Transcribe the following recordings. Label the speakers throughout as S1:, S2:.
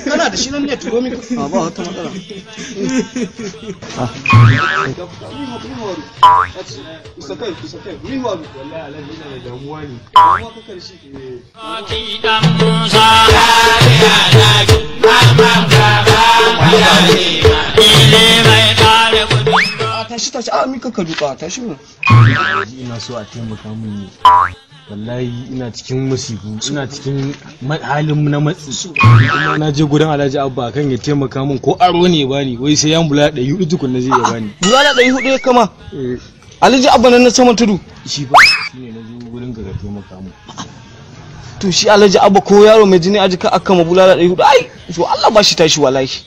S1: Kana da shi nan ne turo min a ba wata matsala. Tashi tashi a mika ka duka tashi mu.
S2: Ina so a taimaka min ne. Wallahi ina cikin musibu, ina cikin halin na matsi. Kuma na je gurin Alhaji Abba kan ya taimaka min ko aro ne bani, wai sai yan bula 400 tukunna zai iya bani.
S1: Bulala 400 kama? Alhaji Abba nan na saman tudu.
S2: Shi ba shine na zo gurin ka taimaka min.
S1: To shi Alhaji Abba ko yaro mai jini aji ka aka ma bulala 400 ai to Allah ba shi tashi wallahi.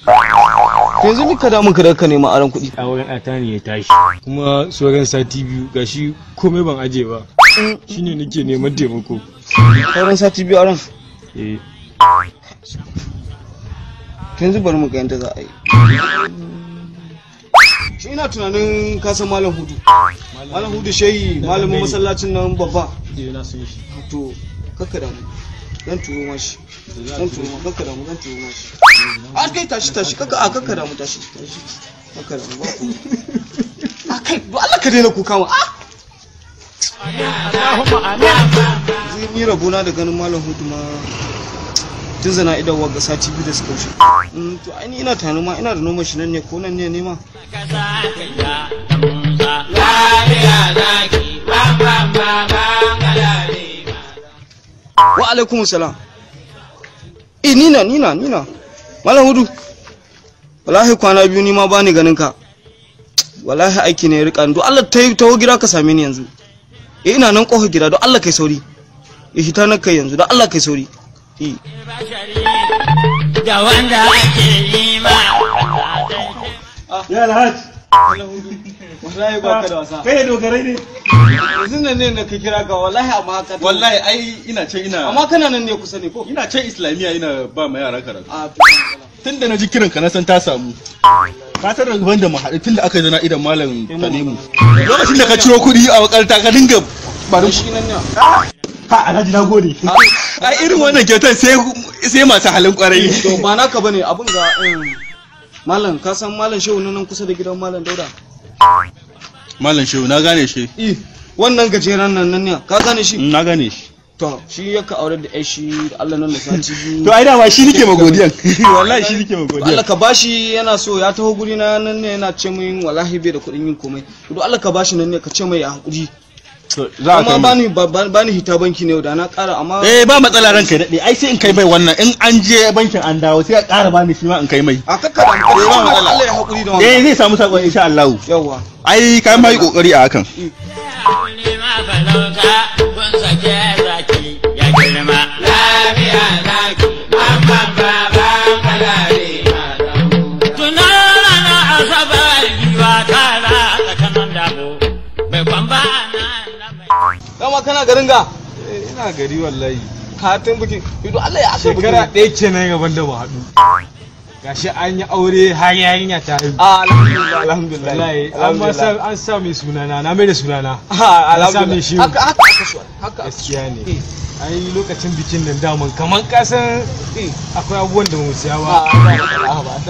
S1: Yanzu mika da muka da ka nema aron kuɗi.
S2: A wurin atani ya tashi. Kuma sauran sati biyu gashi komai ban aje ba. Shine nake neman taimako.
S1: Sauran sati biyu aron?
S2: Eh.
S1: Yanzu bari mu ga yadda za a yi. Shi ina tunanin ka san Malam Hudu. Malam Hudu shehi malamin masallacin nan babba.
S2: Eh na san shi.
S1: To kakka damu. Zan turo mashi. Zan turo ma kakka damu zan turo mashi. A kai tashi tashi kakka a kakka damu tashi tashi. Kakka damu ba ku. A kai do Allah ka daina kuka ma. Ah! Zai ni rabona da ganin Malam Hudu ma tun zana idan wagga sati biyu da suka wuce. To ai ni ina tunanin ma ina da noma shi nan ne ko nan ne ne ma. Wa alaikum salam. Eh nina nina nina. Malam Hudu. Wallahi kwana biyu ni ma bani ganin ka. Wallahi aiki ne ya rika ni. Do Allah taho gida ka same ni yanzu. Eh ina nan kofar gida don Allah kai sauri. Eh hita na kai yanzu don Allah kai sauri. Eh.
S3: Da wanda ake yi ma.
S2: Ya Alhaji.
S1: Wallahi ba ka da wasa.
S2: Kai dogarai ne.
S1: Yanzu nan ne da ka kira ka wallahi amma ka.
S4: Wallahi ai ina ce ina.
S1: Amma kana nan ne kusa ne ko?
S4: Ina ce Islamiya ina ba ma yara karatu.
S1: A to.
S4: Tunda na ji kiran ka na san ta samu. Ka san rabon da mu haɗu tunda aka zana idan Malam Tanimu. Lokacin da ka ciro kuɗi a makaranta ka dinga barin
S1: shi nan ne.
S4: Ha Alhaji na gode. Ai irin wannan kyautar sai sai masu halin kwarai.
S1: To ba naka bane abun ga Malam ka san Malam Shehu nan kusa da gidan Malam Dauda.
S4: Malam Shehu na gane shi.
S1: Eh wannan gajeren nan nan ne ka gane shi?
S4: Na gane shi.
S1: To shi ya ka aure da shi da Allah nan da sati biyu.
S4: To ai dama shi nake magodiyan. Wallahi shi nake magodiyan.
S1: Allah ka bashi yana so ya taho guri na nan ne yana ce min wallahi bai da kuɗin yin komai. To Allah ka bashi nan ne ka ce mai ya hakuri.
S4: To za ka
S1: amma bani hita banki ne da na ƙara amma
S4: eh ba matsala ranka daɗe ai sai in kai mai wannan in an je bankin an dawo sai a ƙara bani shi ma in kai mai.
S1: A kakka da
S4: ba matsala.
S1: Allah ya hakuri da wannan.
S4: Eh zai samu sakon insha Allah.
S1: Yawwa.
S4: Ai kai ma yi kokari a hakan.
S1: Dama kana garin ga?
S2: Ina gari wallahi.
S1: Ka tun biki. Ido Allah ya aka biki.
S2: Shekara ɗaya kenan gaban da mu haɗu. Gashi an yi aure har yarinya ta haihu.
S1: Ah alhamdulillah alhamdulillah.
S2: Wallahi an sa an sa mai sunana na mai da sunana.
S1: Ah
S2: alhamdulillah.
S1: Haka haka aka so haka.
S2: Gaskiya ne. Ai lokacin bikin nan daman kaman ka san akwai abubuwan da bamu siya ba.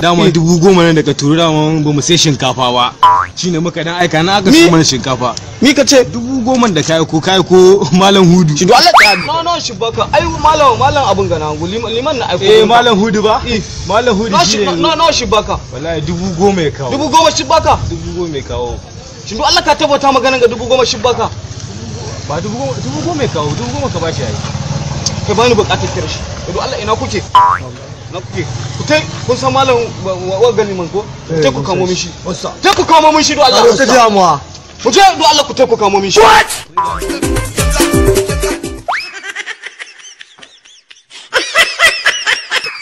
S2: Daman 10,000 nan daga turu daman bamu sai shinkafa ba. Shine muka dan aika na aka siyo mana shinkafa.
S1: Mi ka ce
S2: 10,000 da kai ko Malam Hudu.
S1: Shi do Allah ta no no shi baka ai malam malam abun gana liman na aiko.
S2: Eh Malam Hudu ba? Malam Hudu shi ne.
S1: No no shi baka.
S2: Wallahi 10,000 ya kawo.
S1: 10,000 shi baka.
S2: 10,000 ya kawo.
S1: Shi do Allah ka tabbata maganan ga 10,000 shi baka.
S2: Ba 10,000 ya kawo 10,000 ka bashi ai.
S1: Kai bani bukatar kira shi. Do Allah ina kuke? Na kuke. Ku tai kun san malam wa gani man ko? Ku tai ku kamo min shi. Tai ku kamo min shi do Allah.
S5: Ka damuwa.
S1: Mu je do Allah ku tai ku kamo min shi.
S5: What?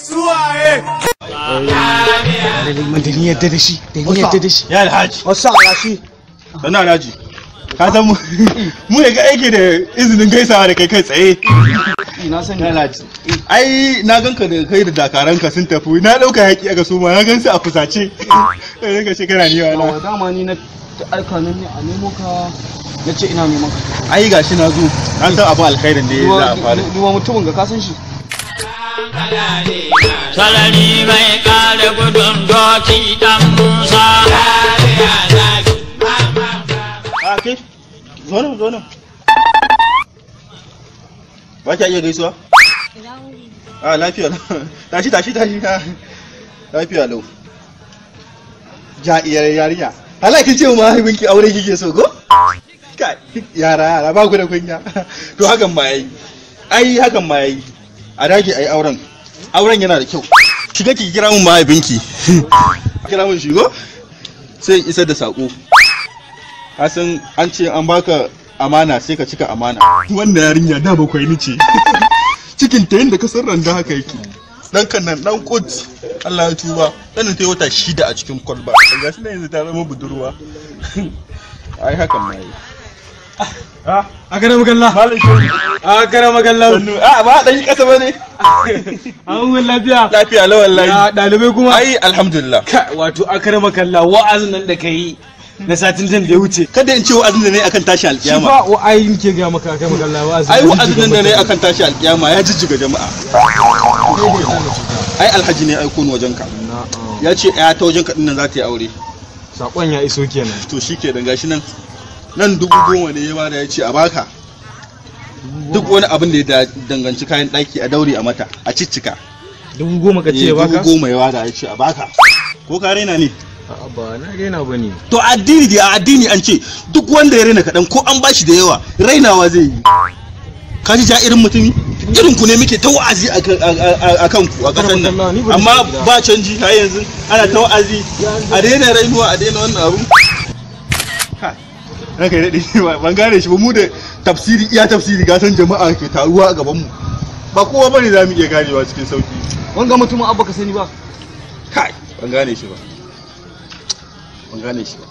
S2: Suwaye.
S1: Man da ni yadda da shi, da ni yadda da shi.
S4: Ya Alhaji.
S5: Wasu alashi.
S4: Sannan Alhaji. Ka san mu ne ga aiki da izinin gaisawa da kai kai tsaye.
S1: Na sani.
S4: Alhaji. Ai na ganka da kai da dakaranka sun tafi na dauka yaki aka soma na gansu a fusace. Sai ka ce kana niwa na.
S1: Dama ni na aika nan ne a nemo ka Na ce ina neman ka.
S4: Ai gashi na zo. Na san abin alkhairin da za a fara.
S1: Duba mutumin ga ka san shi.
S3: Sarari mai kare gudun doki dan Musa.
S4: A ke? Zo nan, zo nan. Ba ki iya gaisuwa? A lafiya lau. Tashi tashi tashi. Lafiya lau. Ja iyar yarinya. Hala kin ce mahaifinki aure kike so ko? Kai yara yara ba ku da kunya. To hakan ma yayi. Ai hakan ma yayi. A dage ai auren. Auren yana da kyau. Shiga ki kira mun mahaifinki. Kira mun shigo. Sai in isar da sako. Ka san an ce an baka amana sai ka cika amana. Wannan yarinya da bakwai ni ce. Cikin ta yadda ka san randa haka yake. Dan kan nan dan kut. Allah ya tuba. Dan ta yi wata 6 a cikin kwalba. Ga shi nan yanzu ta zama budurwa. Ai hakan ma yi.
S2: Ah, akara magalla.
S4: Malam Shehu.
S2: Akara magalla.
S4: Sannu. A ba dan yi kasa bane.
S2: An wani lafiya.
S4: Lafiya la wallahi.
S2: Ya dalibai kuma.
S4: Ai alhamdulillah.
S2: Ka wato akara magalla wa'azin nan da kai na satin can da ya wuce.
S4: Kada in ce wa'azin da nayi akan tashi
S2: Shi
S4: alkiyama.
S2: fa wa ai nake ga maka akara magalla wa'azin.
S4: Ai wa'azin da nayi akan tashi alkiyama ya jijjiga jama'a. Ai alhaji ne aiko ni wajenka. Ya ce ya ta wajenka dinnan za ta yi aure.
S2: Sakon ya iso kenan.
S4: To shi ke dan gashi nan. Nan 10,000 ne ya bada ya ce a baka. Duk wani abin da ya danganci kayan daki a daure a mata a ciccika.
S2: 10,000 ka ce ya baka?
S4: 10,000 ya bada ya ce a baka. Ko ka raina ne?
S2: A'a ba na raina bane.
S4: To addini dai a addini an ce duk wanda ya raina kaɗan ko an bashi da yawa rainawa zai yi. Ka ji ja'irin mutumi? Irin ku ne muke ta wa'azi a kan ku a ƙasar nan. Amma ba canji har yanzu ana ta wa'azi a daina rainuwa a daina wannan abu. Ranka ya daɗe ban gane shi ba mu da tafsiri iya tafsiri ga san jama'a ke taruwa a gaban mu. Ba kowa bane za mu iya ganewa cikin sauki.
S1: Wanga mutumin abba ka sani ba.
S4: Kai ban gane shi ba. Ban gane shi ba.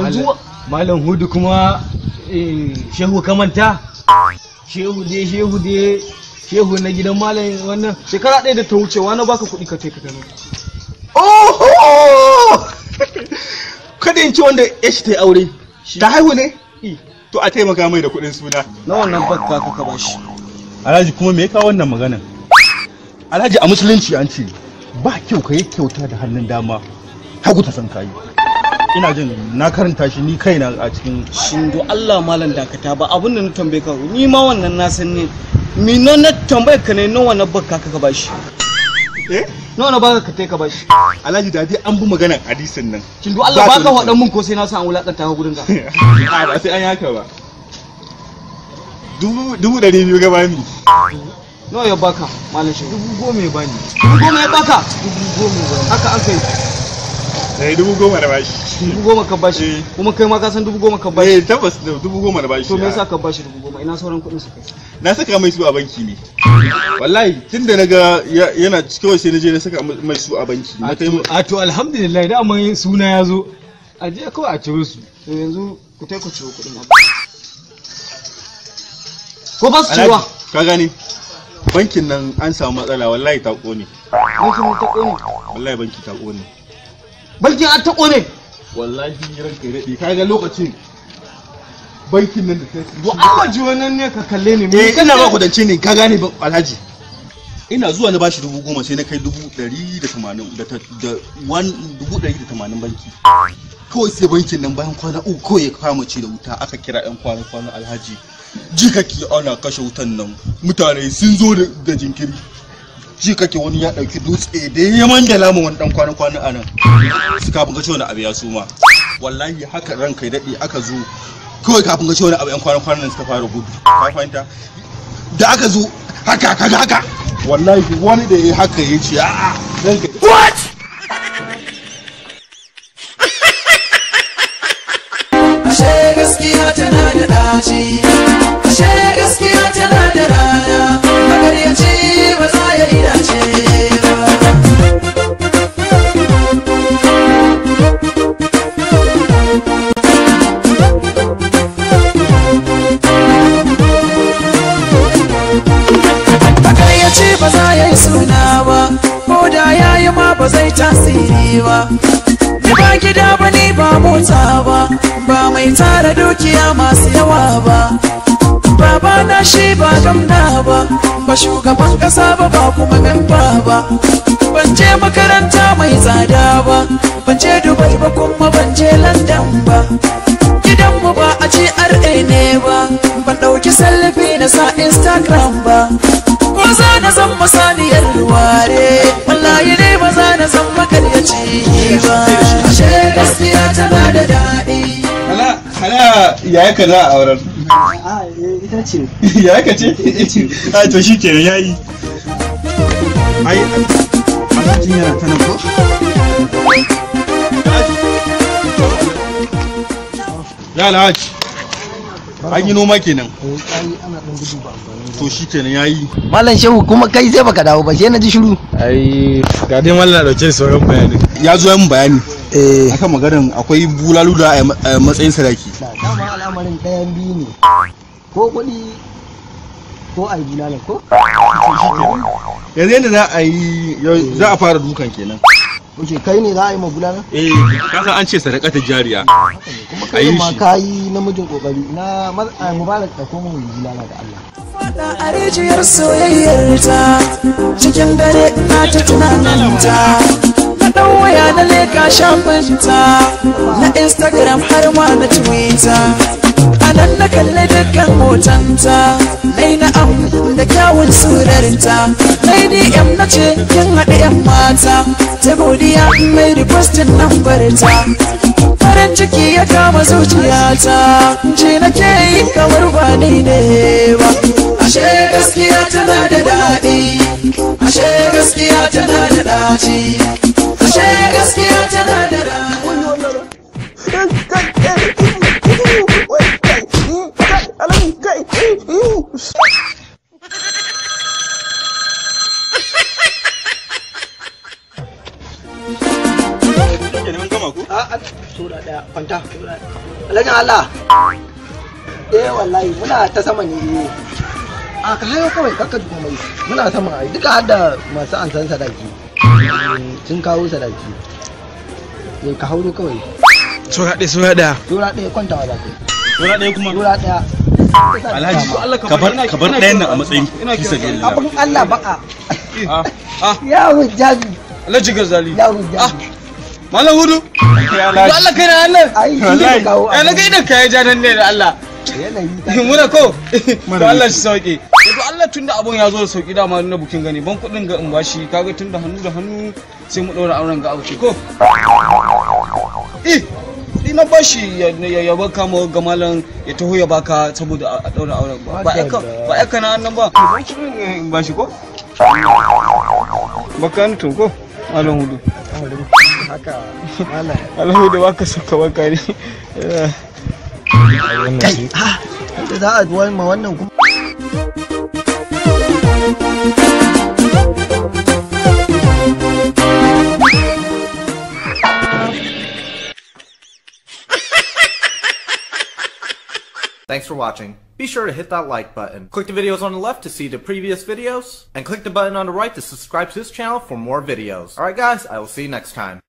S1: Yanzu
S2: Malam Hudu kuma Shehu kamanta? Shehu dai Shehu dai Shehu na gidan malam wannan.
S1: Shekara ɗaya da ta wuce wani baka kuɗi ka ka gano.
S4: Oho! Kada in ci wanda ya shi ta yi aure. Ta haihu ne? To a taimaka mai da kuɗin suna.
S1: Na wannan bakka ka bashi.
S4: Alhaji kuma me ya kawo wannan maganan? Alhaji a musulunci an ce ba kyau ka yi kyauta da hannun dama hagu ta san kayi. Ina jin na karanta shi ni kaina a cikin
S1: Shin do Allah malam dakata ba abin da na tambaye ka ni ma wannan na san ne. Mi na na tambaye ka ne nawa na bakka ka bashi.
S4: Eh?
S1: Nawa na baka ka ka bashi.
S4: Alhaji da dai an bi maganan hadisin nan.
S1: Shin do Allah baka faɗan mun ko sai na san an wulakanta ka gurin ka.
S4: A ba sai an yi haka ba. 200,000 gaba mi.
S1: Nawa ya baka malam Shehu?
S2: 10,000 ya bani.
S1: 10,000 ya baka?
S2: 10,000 ya bani.
S1: Haka aka yi.
S4: Eh 10,000 na bashi.
S1: 10,000 ka bashi. Kuma kai ma ka san 10,000 ka bashi.
S4: Eh tabbas 10,000 na bashi.
S1: To me yasa ka bashi 10,000? Ina sauran kuɗin su kai?
S4: Na saka mai su a banki ne. Wallahi tunda naga yana kawai sai na je na saka mai su a banki. Na kai
S2: A to alhamdulillah da amma suna ya zo. A je kawai a ciro su.
S1: To yanzu ku tai ku ciro kuɗin abu. Ko ba su ciwa?
S4: Ka gane? Bankin nan an samu matsala wallahi ta kone.
S1: Bankin ta kone.
S4: Wallahi banki ta kone.
S1: Bankin an ta kone.
S4: Wallahi ranka ya daɗe kaga lokacin bankin nan da ta
S1: Do Allah ji wannan ne ka kalle ni.
S4: Eh ina ba kudance ne ka gane ba Alhaji. Ina zuwa na bashi 10,000 sai na kai 180,000 da 180,000 banki. Kawai sai bankin nan bayan kwana uku kawai ya kama ci da wuta aka kira yan kwana kwana Alhaji. Ji kake ana kashe wutan nan mutane sun zo da jinkiri. Ji kake wani ya dauki dutse da ya mandala mu wani dan kwana kwana a nan. Su kafin ka ce wani abu ya suma. Wallahi haka ranka ya daɗe aka zo kawai kafin ka ce wani abu yan kwana kwanan suka fara gudu. Ka fahimta? Da aka zo haka haka haka wallahi wani da ya haka ya ce a'a ranka. What?
S5: Ashe gaskiya tana da ɗaci, ashe gaskiya tana da rana, magaryaci ba za ya yi dace ba. Magaryaci ba za ya yi suna ba, ko da ya yi ma ba zai tasiri ba. Ni ba Ba gida ba ne ba mota ba, ba mai tara dukiya masu yawa ba. Baba na shi ba gamna ba, ba shugaban kasa ba, ba kuma memba ba. Ban je makaranta mai tsada ba, ban je Dubai ba kuma ban je London ba. Gidanmu ba a GRA ne ba, ban ɗauki selfie na sa Instagram ba. Ko za na zan masaniyar ware, wallahi ne ba za na zan makaryaci ba. Ashe gaskiya tana da daɗi.
S4: Hala hala, yaya ka za a auren?
S1: A ita ce.
S4: Yaya ka ce? A to shi kenan yayi. Ai alhajin yana ta nan ko? Ya alhaji, an yi noma kenan. To shi kenan yayi.
S6: Malam Shehu, kuma kai sai baka dawo ba, sai na ji shiru.
S2: Ai ga dai mallam na dauke da sauran bayanin.
S4: Ya zo ya mun bayani
S6: Eh.
S4: akan maganar akwai bulalu da a matsayin sadaki.
S6: Dama al'amarin ɗayan biyu ne. Ko kuɗi ko a yi bulala ko?
S4: Yanzu yadda za a yi, za a fara dukan kenan.
S6: Oke, kai ne za a yi ma bulala?
S4: Eh, ka san an ce sadaka ta jariya.
S6: Kuma
S4: A
S6: kai
S4: yi
S6: ma
S4: shi.
S6: ka yi namijin kokari. Na Mubarak, da koma mu bulala da Allah.
S5: Fada a rijiyar soyayyarta, cikin dare na ta tunaninta. Na ɗau waya na leka shafinta na Instagram har ma na Twitter. A nan na kalli dukkan hotonta, na yi na'am da kyawun surarinta. Na yi DM na ce kin haɗe 'yan mata, ta godiya mai requestin nambarta. Farin ciki ya kama zuciyata, ji nake yi kamar ba ni ne ba. Ashe gaskiya tana da daɗi, ashe gaskiya tana da ɗaci, ashe gaskiya tana da daɗi.
S4: Kenan gama ko?
S6: A'a, tura ɗaya, kwanta. Alhajin Allah. Eh wallahi muna ta sama ne eh. A ka hayo kawai kakka ji komai. Muna sama ai duka har da masu ansan sadaki. Sun kawo sadaki. Eh ka hauro kawai.
S1: Sura ɗaya, sura ɗaya.
S6: Tura ɗaya kwantawa za ka yi.
S4: Tura ɗaya kuma.
S6: Tura ɗaya.
S4: Alhaji, ka bar ɗayan nan a matsayin fi sabilillah.
S6: Abin Allah ba'a. Ya hujjabi.
S1: Alhaji Gazali.
S6: Ya hujjabi.
S1: Malam Hudu.
S4: Alhaji.
S1: Allah kai na Allah.
S6: Ai shi ne ka kawo.
S1: Ya na ga idan ka ya ja nan ne da Allah.
S6: Yanayi.
S1: Muna ko? To Allah shi sauke. To Allah, tunda abun ya zo da sauki, dama na bukin gani ban kuɗin ga in bashi, kaga tunda hannu da hannu sai mu ɗaura auren ga abu ko? Eh, ni na bashi ya baka mu ga malam ya taho ya baka saboda a ɗaura auren ba. Ba aka ba aka na annan ba. Ban kuɗin in bashi ko? Baka to ko? Malam Hudu.
S6: Haka malam.
S1: Malam Hudu baka saka baka ne.
S6: Kai, ah, da za a duwar ma wannan kuma.
S7: Thanks for watching. Be sure to hit that like button. Click the videos on the left to see the previous videos, and click the button on the right to subscribe to this channel for more videos. Alright guys, I will see you next time.